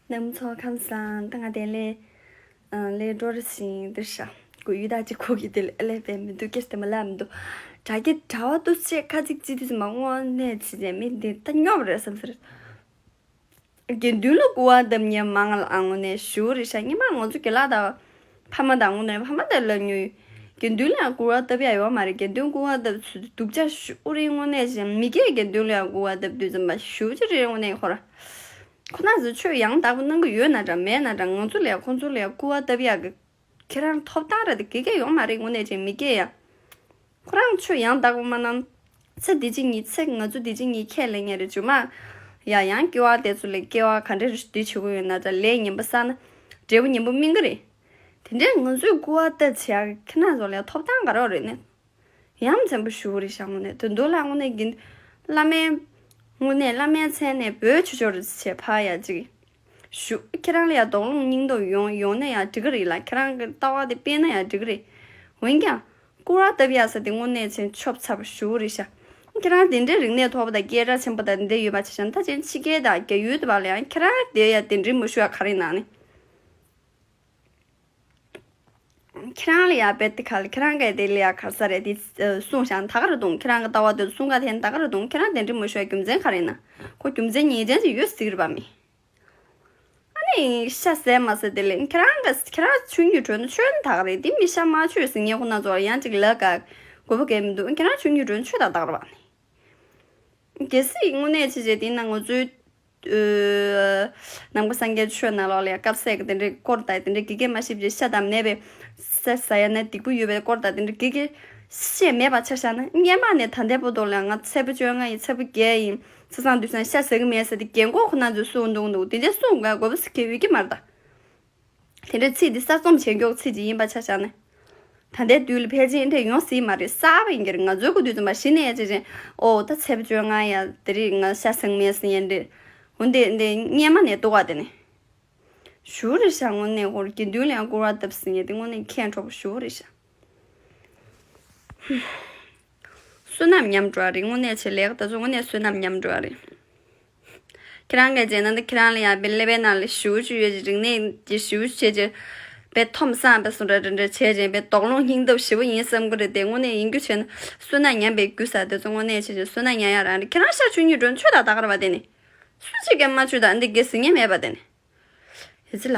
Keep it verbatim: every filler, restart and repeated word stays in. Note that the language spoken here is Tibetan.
རྣམ་ཚོ་ཁམས་བཟང་། ད་ང་དེ་ལས་ཨ་ལས་འགྲོ་རེ་ཞིང་འདིར་ཤ་གུ་ཡུ་ད་ཅི་ཁོ་གི་དེ་ལས་ཨ་ལས་པའི་མི་འདུག་སྐད་དེ་མ་ལབ་མི་འདུག་དྲ་རྒྱ་དྲ་བ་འདུག་ཅེས་ཁ་ཅིག་ཅི་དུས་མ་དངོས་གནས་ཅི་བྱས་མི་འདི་ད་སྙོབ་རེད་བསམ་ཟེར། དགེ་འདུན་ལ་སྐུར་བ་བཏབ་མཁན་མང་ལ་ཨ་དངོས་གནས་ཞུ་རེ་ཤ་ཉི་མ་ང་ཚོ་དགེ་ལགས་དང་ཕ་མ་དང་དངོས་གནས་ཕ་མ་དང་ལབ་མྱོང་། དགེ་འདུན་ལ་ཡང་སྐུར་བ་བཏབ་ཡ་ཡོད་མ་རེད། དགེ་འདུན་སྐུར་བ་བཏབ་ཚུལ་སྡུག་ཅག་ཞུ་རེ་དངོས་གནས་ཅི་མི་སྐྱེ་དགེ་འདུན་ལ་ཡང་སྐུར་བ་བཏབ་དུས་ཙམ་པ་ཞུ་ཅི་རེ་དངོས་གནས་ཁོ་ར། ཁོ་ན་ཚོ་ཆོས་ཡང་དག་པོ་གནང་གི་ཡོད་ན་འདྲ་མེད་ན་འདྲ་ང་ཚོ་ལ་ཡང་ཁོང་ཚོ་ལ་ཡང་སྐུར་བ་བཏབ་ཡག་གི་ཁྱེད་རང་ཐོབ་ཐང་རེད་དེ་དགེ་རྒན་ཡོང་མ་རེད་དངོས་གནས་ཅན་མི་སྐྱེ་ཡང་། ཁོ་རང་ཆོས་ཡང་དག་པོ་མ་གནང་། ཚེ་འདི་ཕྱི་གཉིས་ཚེ་ང་ཚོ་འདི་ཕྱི་གཉིས་ཁས་ལེན་ཡ་རེད་ཇུ་མ། ཡ་ཡང་སྐྱེ་བ་དེ་ཚོ་ལས་སྐྱེ་བ་ག་འདྲ་རེ་འདི་བྱེད་དགོས་ཡོད་ན་ད་ལས་ངན་པ་བསགས་ན་འབྲས་བུ་ངན་པ་སྨིན་གི་རེད། དེ་འདྲས་ང་ཚོས་སྐུར་བ་བཏབ་བྱེད་ཡ་ཁྱེད་རང་ཚོ་ལ་ཐོབ་ཐང་ག་རེ་རེད་ནས། ཡ་མཚན་པོ་ཞུ་རེད་ཤག་དངོས་གནས་དོན་དུ་ལ་དངོས་གནས་ཀྱི་བླ་མའི་དངོས་གནས་བླ་མའི་མཚན་ནས་འབོད་ཆོག་ཆོག་རེད་བྱས་ཕ་ཡ་ཅིག་ཞུ། ཁྱེད་རང་ལ་ཡ་དོགས་སློང་སྙིང་སྟོབས་ཡོང་ཡོང་ན་ཡ་འགྲིག་གི་རེད་ལ་ཁྱེད་རང་གི་ལྟ་བ་དེ་སྤེལ་ན་ཡ་འགྲིག་གི་རེད། འོན་ཀྱང་སྐུར་བ་བཏབ་ཡ་ས་དེ་དངོས་གནས་ཆེན་ཆོབ་ཚ་པོ་ཞུ་རེད་ཤག་ཁྱེད་རང་དེ་འདྲའི་རིག་གནས་མཐོ་པོ་དང་སྐད་གྲགས་ཆེན་པོ་དང་འདི་འདྲ་ཡོད་པ་ཆ་བཞག་ན་ད་ཅན་ཕྱི་རྒྱལ་དང་རྒྱ་ཡུལ་དུ་བ་ལ་ཡང་ཁྱེད་རང་དེ་ཡ་དེ་འདྲའི་མ་ཞུ་ཡ་ག་རེ་ནང་ནས། ཁྱེད་རང་ལ་ཡ་བེད་དེ་ག་ལ་ཁྱེད་རང་ག་དེ་ལ་ཡ་ག་ས་རེད་དེ་གསུངས་ཤག་ད་ག་རེ་དུང་ཁྱེད་རང་གི་ལྟ་བ་དེ་གསུང་ག་དེ་ད་ག་རེ་དུང་ཁྱེད་རང་དེ་འདྲི་མ་ཞུ་ཡ་རྒྱུ་མཚན་ག་རེ་ན། ཁོ་རྒྱུ་མཚན་ཉེས་ཅན་ཅིག་ཡོད་ཟིག་རེད་པ་མི། ཨ་ནི་ཤ་ཟས་མ་ཟས་དེ་ལས་ཁྱེད་རང་ག་ཁྱེད་རང་ཆུང་རྒྱུ་གྲོན་ཆོས་ད་ག་རེད་དེ་མི་ཤ་མ་ཆོས་ཟིག་ངས་ཁོ་ན་ཚོ་ལ་ཡང་ཅིག་ལ་ག་དགོས་པ་གས་མི་འདུག་ཁྱེད་རང་ཆུང་རྒྱུ་གྲོན་ཆོས་ད་ད་ག་རེད་པ་ནི། གལ་སྲིད་དངོས་གནས་ཆེ་ཆེ་དེ་ན་ང་ཚོའི་ནང་པ་སངས་རྒྱས་ཆོས་ནང་ལོགས་ལ་ཡ་དཀར་ཟས་ཀྱི་དེ་འདྲའི་སྐོར་དང་དེ་འདྲའི་དགེ་རྒན་མ་ཤེས་པའི་ཤ་དང་ནད་པའི་ཟས་ཟ་ཡ་ན་སྡིག་པོ་ཡོད་པའི་སྐོར་དང་དེ་འདྲའི་དགེ་རྒན་ཤེས་མེད་པ་ཆ་བཞག་ན་སྔན་མ་ནས་ད་ལྟའི་བར་དུ་ལ་ང་ཚེས་པ་བཅོ་ལྔ་ཡིན་ཚེས་པ་བརྒྱད་ཡིན་ཚེས་བཟང་དུས་སང་ཤ་ཟ་གི་མེད་ཟེར་ཏེ་རྒན་གོག་ཁོ་ན་ཚོས་གསུངས་འདུག་འདུག་དེ་འདྲའི་གསུང་དགོས་དགོས་པ་ཟེར་གི་ཡོད་ཀྱི་མ་རེད་ད། དེ་འདྲའི་ཚིག་འདི་གསར་རྩོམ་བྱེད་མགྱོགས་ཚིག་ཅིག་ཡིན་པ་ཆ་བཞག་ན། ད་ལྟའི་དུས་ལ་ཕལ་ཆེར་འདྲ་ཡོང་སྲིད་མ་རེད་གསར་པ་ཡིན་གྱི་རེད། ང་ཚོའི་སྐུ་དུས་ཙམ་པ་གཞི་ནས་ཡ་ཆེ་ཆེ་ཨོ་ད་ཚེས་པ་བཅོ་ལྔ་ཡ་དེ་རིགས་ང་ཤ་ཟ་གི་མེད་ཟེར་ཡ་འདྲ། འོན་ཏེ་འདི་སྔན་མ་ནས་འདུག་ག་དེ་ནས། ཞུ་རེད་ཤག་དངོས་གནས་ཧོར་དགེ་འདུན་ལ་ཡང་སྐུར་བ་བཏབ་ཟེར་ཡ་དེ་དངོས་གནས་ཁྱད་འཕྲོག་པོ་ཞུ་རེད་ཤག་བསོད་ནམས་ཉམས་འགྲོ་བ་རེད། དངོས་གནས་བྱས་ལས་ཀ་ད་ཚོ་དངོས་གནས་བསོད་ནམས་ཉམས་འགྲོ་བ་རེད། ཁྱེད་རང་གིས་བྱས་ན་འདི་ཁྱེད་རང་ལ་ཡང་དཔེ་ཀླད་པའི་ནང་ལ་ཞེ་པོ་ཅིག་ཡོད་ཅིག་རིག་གནས་ཀྱི་ཞེ་པོ་ཅིག་བྱས་ཅིག་དཔེ་མཐོ་བསམ་པའི་སུ་འདྲ་འདྲ་འདྲ་བྱས་ཅིག་དཔེ་དོགས་སློང་སྙིང་སྟོབས་ཞེ་པོ་ཡིན་བསམ་གི་རེད་དེ་དངོས་གནས་ཡིན་རྒྱུ་བྱས་ན་བསོད་ནམས་ཉམས་པའི་རྒྱུ་ཟེར་དེ་ཚོ་དངོས་གནས་བྱས་ཅིག་བསོད་ནམས་ཉམས་ཡ་རང་རེད། ཁྱེད་རང་ཤ་ཆུ་གཉིས་འགྲོ་ཆོས་དང་ད་ག་རེད་པ་དེ་ནི། སུ་གཅིག་གིས་མ་ཆོས་དང་འདི་དགེ་ཟེར་མཁན་མེད་པ་དེ་ནི། ཡེ་ཙི་ལ།